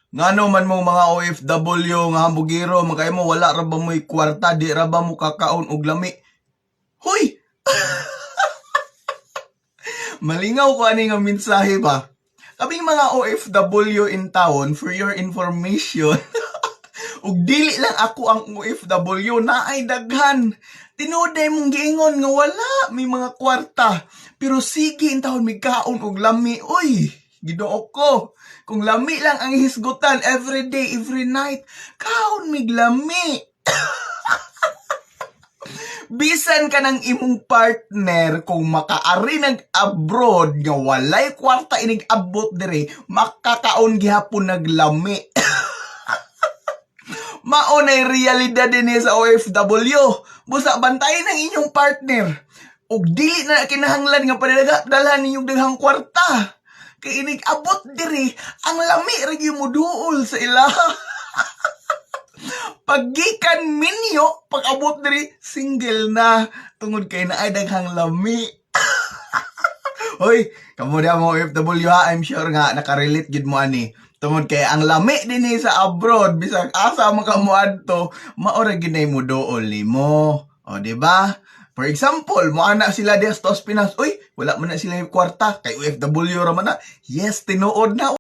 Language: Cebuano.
Ngano man mo mga OFW nga hambugiro, man kayo mo, wala ra ba mo'y kwarta, di ra ba mo kakaon og lami? Huy! Malingaw ko ani nga mensahe ba? Kaming mga OFW in town, for your information, ug dili lang ako ang OFW, naay daghan. Tinuod mong giingon nga wala may mga kwarta. Pero sige in taon may kaon og lami. Uy, Ginoo ko. Kung lami lang ang hisgutan every day, every night, kaon mig lami. Bisan ka ng imong partner, kung makaari nag abroad nga walay kwarta inig abot dire, makakaon gihapon naglami. Mao na realidad din sa OFW. Busa bantayan ang inyong partner. Ug dili na kinahanglan nga padalaga dalhan ninyong daghang kwarta. Kay inig abot diri, ang lami ra gyud mo duol sa ila. Paggikan minyo, pag abot diri, single na tungod kay naay daghang lami. Hoy, kamo diha mo OFW ha, I'm sure nga nakarelate gid mo ani. Tungod kay ang lami dinhi sa abroad, bisag asa man ka mo adto, mao ra gyud mo duol nimo. O, di ba? For example, mo ana sila diha sa Pinas, uy, wala man na sila yung kwarta, kay OFW ra man na. Yes, tinuod na.